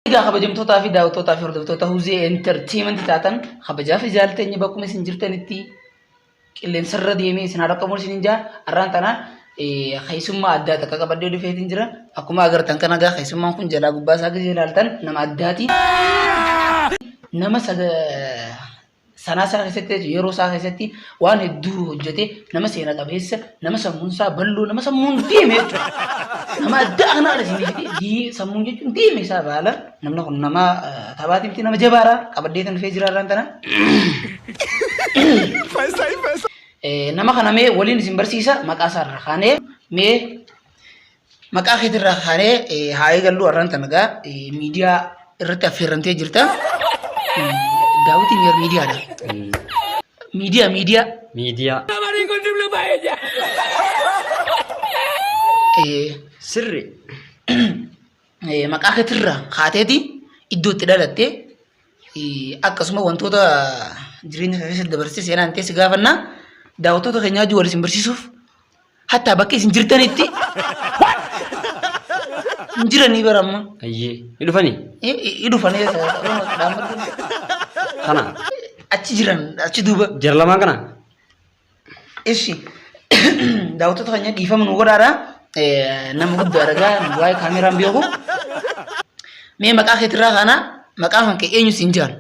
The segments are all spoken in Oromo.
Egaa kabajamtootaa fi daawwattootaa fi hordoftoota Huzee Entertainment taatan kabajaa fi jaalteenya bakkuma isin jirtanitti qilleensarra deemee isin haa dhaqqabu isin jaa har'aan tana keessummaa addaa takka qabadhee dhufeetiin jira. Akkuma agartan kana egaa keessummaan kun jalaa gubbaa isaa gisee ilaaltan nama addaati. Nama sanaa isaa keessatti jechuudha, yeroo isaa keessatti waan hedduu hojjete nama seena qabeessa nama sammuun isaa bal'oo nama sammuun deeme jechuudha. Nama adda kanaa dha isin fide sammuun jechuun deeme isaa baala namni kun nama taphaati miti nama jabaadha qabadhee kan dhufee jira irraan tana. Nama kana mee waliin isin barsiisa maqaa isaa irraa kaanee mee Maqaa keetirraa kaanee haa eegallu har'aan tana egaa miidiyaa irratti affeerramtee jirta. Daawwitiin yer miidiyaadha. Miidiyaa miidiyaa. Miidiyaa. Sirri. Maqaa keetirraa kaateeti iddoo itti dhalatte akkasuma wantoota jireenya kee keessatti dabarsite seenaan ta'e si gaafanna. Daawwattoota keenyaa wajjin wal isin barsiisuuf Hattaa bakka isin jirtanitti hin jiranii bara amma. Ayyee. Ni dhufanii? I dhufanii Kana. achi jiran achi duuba. Jara lamaan kana? Ishi daawwattoota keenya dhiifama nu godhaadha. Nama guddaadha gaa nu waa'ee kaameraan beeku. Mee maqaa keetirraa kaana maqaan kan kee eenyu siin jaan?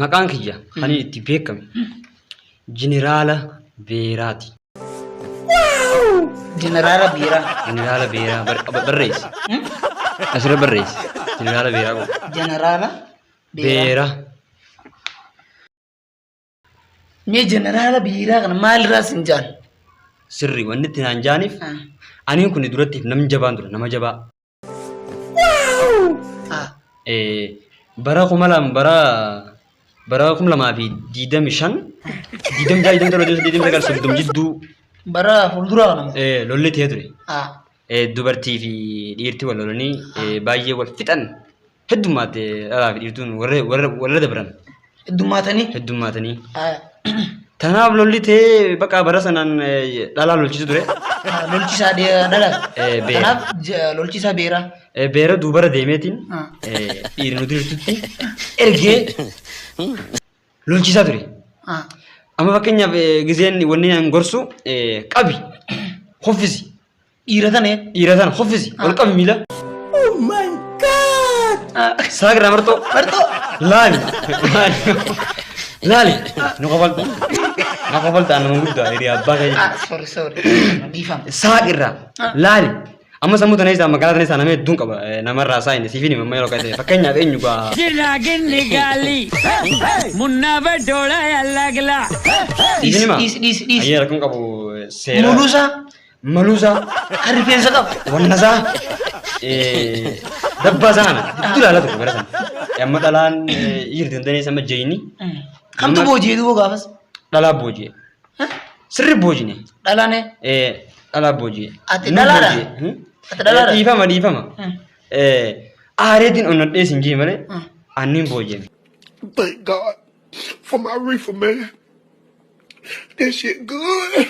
Maqaan kiyya kan inni itti beekame Jeneraala Beeraati. Jeneraala Beeraa. Jeneraala Beeraa barreessi. Asirra barreessi. Jeneraala Beeraa godhu. Jeneraala Beeraa. Beeraa. Mee jeneraala Beeraa kana maalirraa siin jaan? Sirri wanni itti naan jaaniif aniin kun duratti namni jabaan ture nama jabaa. Bara 2000 bara bara 2025 26 27 29 30 jidduu Bara fuulduraa kana moo? Lolli ta'ee ture. Dubartii fi dhiirti wal lolanii baay'ee wal fixan heddummaate dhalaa fi dhiirtuun warra warra walirra dabran. Heddummaatanii. Heddummaatanii. Tanaaf lolli ta'ee bakka bara sanaan dhalaa lolchisu ture. Lolchisaa dhalaa. Beera. Kanaaf lolchisaa beeraa. Beera duubara deemeetiin dhiirri nuti jirtutti ergee lolchisaa ture. Amma fakkeenyaaf gizeen wanni an gorsu qabi kuffisi. Dhiira tana eh? Dhiira tana kuffisi ol qabi miila. Oh my God! Saagira marxoo. Marxoo. Laali. Laali. Laali. Nu kofalta. Na kofalta nama guddaa hiriyaa abbaa keenya. Ah, sorry, sorry. Dhiifama. Saaqirraa. Laali. Amma sammuu tana isaa magaalaa tana isaa nama hedduun qaba. Namarraa isaa inni siifin hima amma yeroo kan ta'e. Fakkeenyaaf eenyu gaa. Jiraagin gali Munna Badola Lagla. Siifin hima. Dhiisi, dhiisi, dhiisi. Ayyee rakkoon qabu seera. Muluusaa. Maluusaa. Kan rifeensa qabu. Wannasaa. Dabbaa isaa kana hedduu ilaalaa ture bara sana. Amma dhalaan jirti dandeenye sama jayini. Kamtu booji'ee duuba gaafas? Dhalaa booji'e. Sirri boojine. Dhalaan Dhalaa booji'e. Ati dhalaadha? Ati dhalaadha? Dhiifama dhiifama. Aareetiin onnadhee sin jee malee anniin booji'ame. Thank God for my reefer, man. This shit good.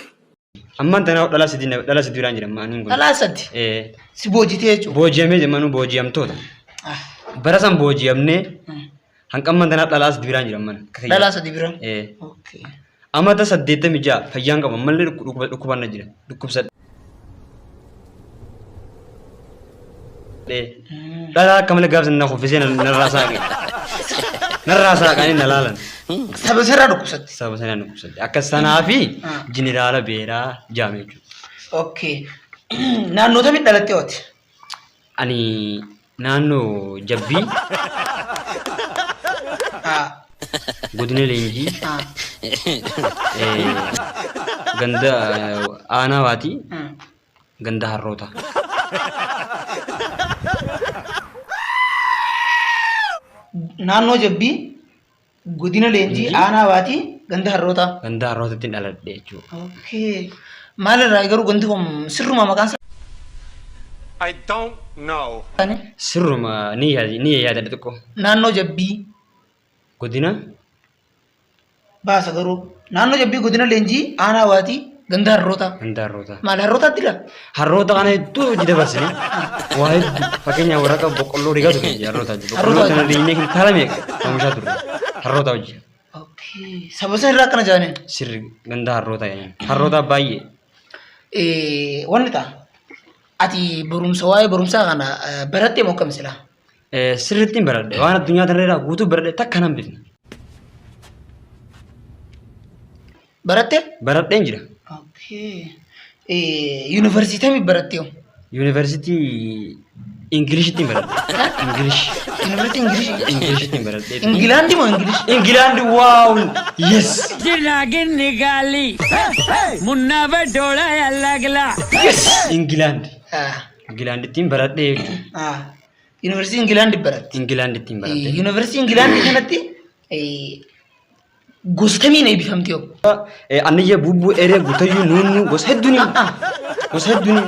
Ammaan tana dhala sadi dhala sadi biraan jira amma aniin kun. Dhalaa sadi. Eh, Si boojitee jechuudha. Booji'amee jemmanuu booji'amtoota. Bara san booji'amnee hanqa ammaan tana dhalaa sadi biraan jira ammaan. Akka kiyya. Dhalaa sadi biraan. Eh, Okay. Amata 86 fayyaan qaba ammallee dhukkuban na jira dhukkubsadhee. Dhalaa akka malee gaafsan na kuffisee narraa saaqe. Narraa saaqanii na laalan. Saba sirraa dhukkubsatte. Saba sanaa na dhukkubsatte. Akka sanaa fi jeneraala Beeraa jaame jechuudha. Okay. Naannoo kamitti dhalatte hooti? Ani naannoo Jabbii godina Leenjii ganda aanaa waatii ganda harroota. Naannoo Jabbii godina Leenjii aanaa Baatii ganda Harrootaa. Ganda Harrootaatti dhaladhe jechuudha. Okay. Maalirraa garuu gandi kun sirruma maqaan isaa? I don't know. Sirruma ni yaadadha ni yaadadha xiqqoo. Naannoo Jabbii Godina baasa garuu naannoo Jabbii godina Leenjii aanaa Baatii Ganda harrootaa. Ganda harrootaa. Maal harrootaatti dha? Harroota kana hedduu hojii dabarsine. Waa hedduu fakkeenyaaf warraqa boqqolloo rigaa ture harroota hojii. Boqqolloo Harroota kana rignee kintaala meeqa oomishaa turre harroota hojii. Okay. Saba san irraa akkana jaaniin. Sirri ganda harroota jedhani. Harroota baay'ee. Wanni ta'a. Ati barumsa waa'ee barumsaa kana barattee moo akkam silaa? Sirriitti hin baradhe. Waan addunyaa tana irraa guutuu baradhe takka nan bifne. Barattee? Baradheen jira. Okay. Yuunivarsiitii kamii barattee hoo? Yuunivarsiitii Ingiliishitti hin baradhe. Ingilish. Yuunivarsiitii Ingilishii? Ingiliishitti hin baradhe. Ingilaandi moo Ingilish? Ingilaandi waaw yes. Jiraagin nigaali. Munna badola yallagla. Yes! Ingilaandi. Ah, Ingilaandittiin baradhe jechuudha. ah. Yuunivarsiitii Ingilaandi baratte. Ingilaandittiin baradhe. Yuunivarsiitii Ingilaandi kanatti gosa kamiin eebbifamte hoo? Anniyya bubbuu eree gutayyuu nuunnu gosa hedduun gosa hedduun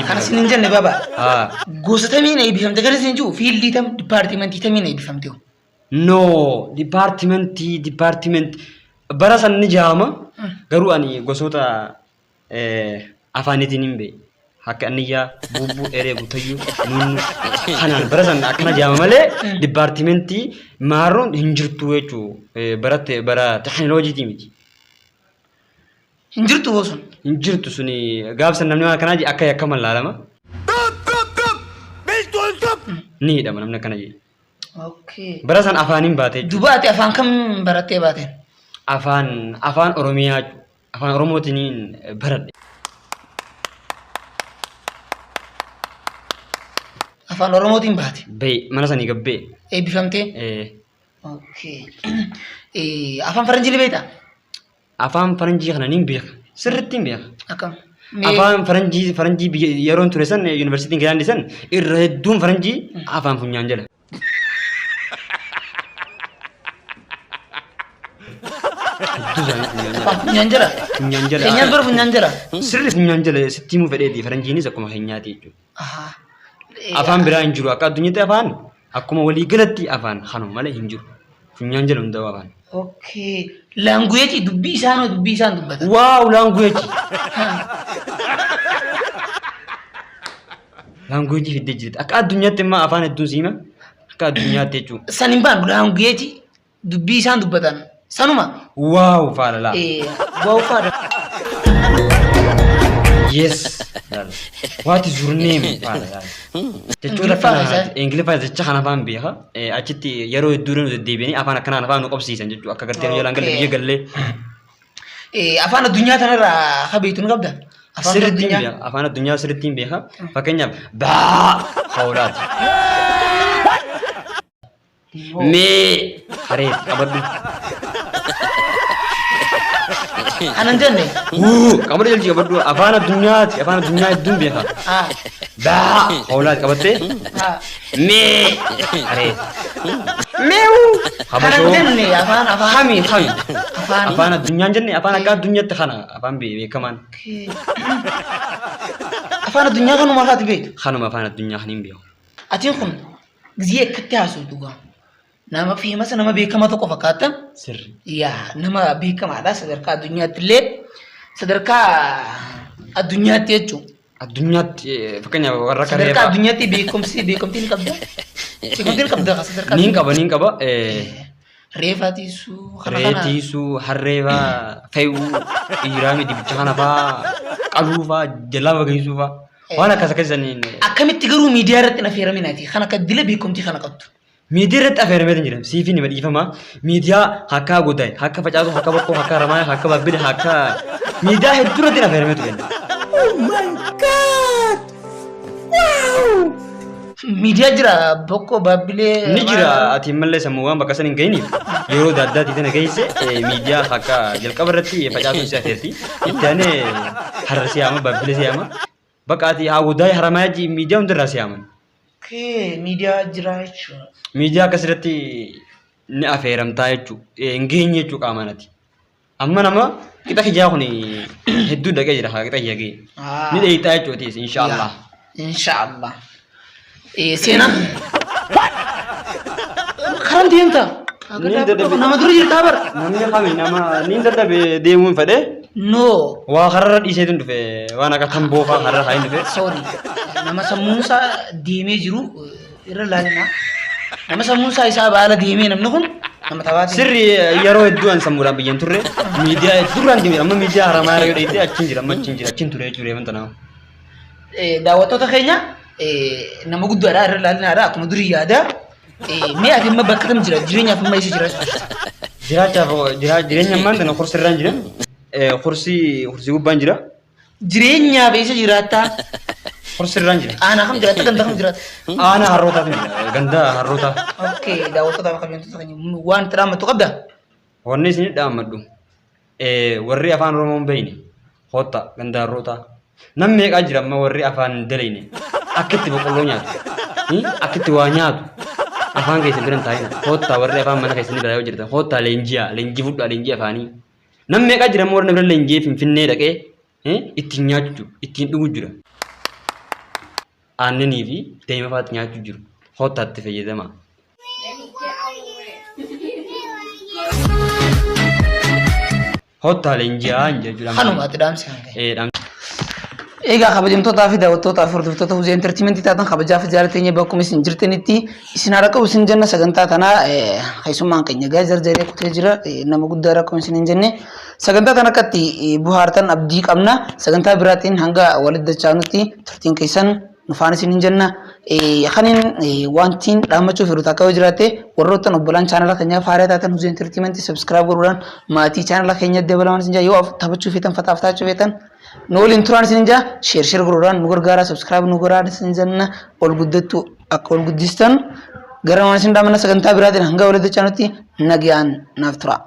Kana sin hin jenne baba. Haa. Gosa tamiin eebbifamte kana sin jiru fiildii tam dipaartimentii tamiin eebbifamte hoo? No dipaartimentii dipaartimentii bara san ni jaama garuu ani gosoota afaaniitiin hin beeku. Akka anniyyaa bubbuu eree gutayyuu nuunnu kanaan bara san akkana jaama malee dipaartimentii maarroon hin jirtu jechuu baratte bara teknooloojiitii miti. Hin jirtu hoo sun. Hin jirtu suni gaaf san namni waan akkanaa jedhe akka yakkaman laalama. Ni hidhama namni akkana jedhe. Okay. Bara san afaaniin baatee jechuudha. Duba ati afaan kam barattee baateen? Afaan afaan Oromiyaa afaan Oromootiin baradhe. Afaan Oromootiin baate. Bahe mana sanii gabbee. Eebbifamtee? Eh, Okay. Afaan faranjii ni beektaa? Afaan faranjii kana niin beeka. Sirriitti hin beeka. Akkam? Afaan faranjii faranjii biyya yeroon ture san yuunivarsiitii Ingilaandi san irra hedduun faranjii afaan funyaan jala. Hedduu isaanii funyaan jala. Afaan funyaan jala. Funyaan jala. Keenyaan dura funyaan jala. Sirri funyaan jala sitti himuu fedheeti faranjiinis akkuma keenyaati jechuudha. Ahaa. Afaan biraa hin jiru akka addunyaatti afaan akkuma walii galatti afaan kanuma malee hin jiru. Funyaan jala hundaa'u afaan. Okay. Laanguweejii dubbii isaanoo dubbii isaan dubbatan. Waaw laanguweejii. Laanguweejii fiddee jirti. Akka addunyaatti immoo afaan hedduun siima. Akka addunyaatti jechuudha. San hin baanu laanguweejii dubbii isaan dubbatan. Sanuma. Waaw faalalaa. Waaw faadha. Yes. Laala. What is your name? Faalalaa. Jechoota Ingiliffaa akkanaa isaa? Ingiliffaa jecha kana afaan beeka. Achitti yeroo hedduu nu deddeebi'anii afaan akkanaan afaan nu qabsiisan jechuudha. Akka gartee nu jalaan galle biyya gallee. Afaan addunyaa tanarraa ka beektu ni qabda? Afaan Sirriitti hin addunyaa. beeka. Afaan addunyaa sirriitti hin beeka. Fakkeenyaaf baa hoolaati. Mee hareeti qabadhu. Kanan jenne. Wuu qabadhu jalchi qabadhu afaan addunyaati afaan addunyaa hedduun beeka. Ah, Baa hoolaati qabattee ah. mee hareeti. Meewu Kanan habashoo jenne afaan afaan. kami kami Afaan. afaan addunyaan jenne afaan akka addunyaatti kana afaan beekamaan Afaan addunyaa kanuma irraati beektu. kanuma afaan addunyaa kan hin beeku. Atiin kun gizee akkatti haasoftu gaa. Nama feemasa nama beekamaa tokko fakkaata. Sirri. Yaa nama beekamaadha sadarkaa addunyaatti illee sadarkaa addunyaatti jechuun. Addunyaatti fakkeenyaaf warra akka Sadarkaa reefaa. addunyaatti beekumsi beekamtii ni qabda. Beekamtii ni qabda sadarkaa Niin qaba niin qaba. Reefaa tiisuu kana Re'ee kana. tiisuu, harree faa fe'uu, dhiiraa miti bicha kana faa qaluu faa jalaa bageessuu faa waan akkas akkasii saniin Akkamitti garuu miidiyaa irratti na feeraminaati kan akka dila beekamtii kana qabdu. miidiyaa irratti affeeramee hin jiran siifii nima dhiifama miidiyaa hakkaa godaay hakka facaasuu hakka boqqoo hakka ramaaya hakka babbile hakka miidiyaa hedduu irratti affeeramee ture. Miidiyaa jira boqqoo baabbilee. Ni jira ati mallee sammuu waan bakka san hin gahiniif yeroo adda addaatii tana geesse miidiyaa akka jalqaba irratti facaasuun si afeerti. Itti aanee harar si yaama babbile si yaama. Bakka ati haa godaay haramaaya miidiyaa hundarraa si yaaman. Okay, miidiyaa jira jechuudha. Miidiyaa akkasirratti ni afeeramtaa jechuudha. Hin geenye jechuudha qaamaan ati. Amma nama qixa kiyyaa kun hedduu dhaqee jira haa qixa kiyya ga'e. Ah. Ni dheeyxaa jechuudha inshaallah. Inshaallah. Seenaa. Karan deemta. Niin dadhabe. Nama dura jirtaa bara. Namni kami nama niin dadhabe deemuun fedhe. No. Waa kararra dhiiseetin dhufe waan akka tamboo fa'aa kararra kaa'een dhufe. Sorry. Nama sammuun isaa deemee jiru irra laalina. Nama sammuun isaa isaa baala deemee namni kun nama taphaatiin. Sirri yeroo hedduu an sammuudhaan biyyan turre miidiyaa duraan deemee amma miidiyaa haramaa yeroo dheeyte achiin jira amma achiin jira achiin ture jechuudha wanta nama. Daawwattoota keenya nama guddaadha irra laalinaadha akkuma durii yaada. Mee ati amma bakka kam jira jireenyaaf amma eessa jiraachuu jirta? Jiraachaaf jireenya ammaan tana kursi irraan jira. Kursii kursii gubbaan jira. Jireenyaaf eessa jiraattaa? Kursi irraan jira. Aanaa kam jiraatta ganda kam jiraatta? Aanaa harrootaatu jira. Ganda harrootaa. Okay daawwattootaaf kabajamtoota keenya waan itti dhaammattu qabda? Wanni isin dhaammadhu warri afaan Oromoo hin beekne kootta ganda harrootaa. Nam meeqaa jira amma warri afaan hin dalayne akka itti boqqolloo nyaatu akka itti waa nyaatu afaan keessan bira hin taa'ina koottaa warri afaan mana keessanii biraa yoo jirtan koottaa leenji'aa leenjii fudhaa leenjii afaanii. Nam meeqaa jira amma warri bira leenji'ee Finfinnee dhaqee ittiin nyaachuu jiru ittiin dhuguu jira. Aannanii fi daa'ima fa'aatti nyaachuu jiru koottaa itti fayyadamaa. Koottaa leenji'aa hin jechuudha. Kanuma ati dhaamsi kan ka'e. Ee dhaamsi. Egaa kabajamtootaa fi daawwattootaa fi hordoftoota Huzee Entertainment taatan kabajaa fi jaalateenya bakkuma isin jirtanitti isin haa dhaqqabu isin jenna sagantaa tanaa keessummaan keenya egaa jarjaree kutee jira nama guddaa rakkoo isin hin jenne sagantaa tana akkatti buhaartan abdii qabna sagantaa biraatiin hanga walitti dachaanutti turtiin keessan nu faana isin hin jenna. Kanin wantiin dhaammachuu fedhu takka yoo jiraatte warroottan obbolaan chaanala keenyaa faaraa taatan Huzee Entertainment subscribe godhuudhaan maatii chaanala keenya dabalaman isin jaa yoo taphachuu feetan fataaf taachuu feetan nu waliin turaan isin jaa share share godhuudhaan nu gargaaraa subscribe nu godhaan isin jenna ol guddattu akka ol guddistan gara waan isin dhaamanna sagantaa biraatiin hanga walitti dachaanutti nagaan naaf tura.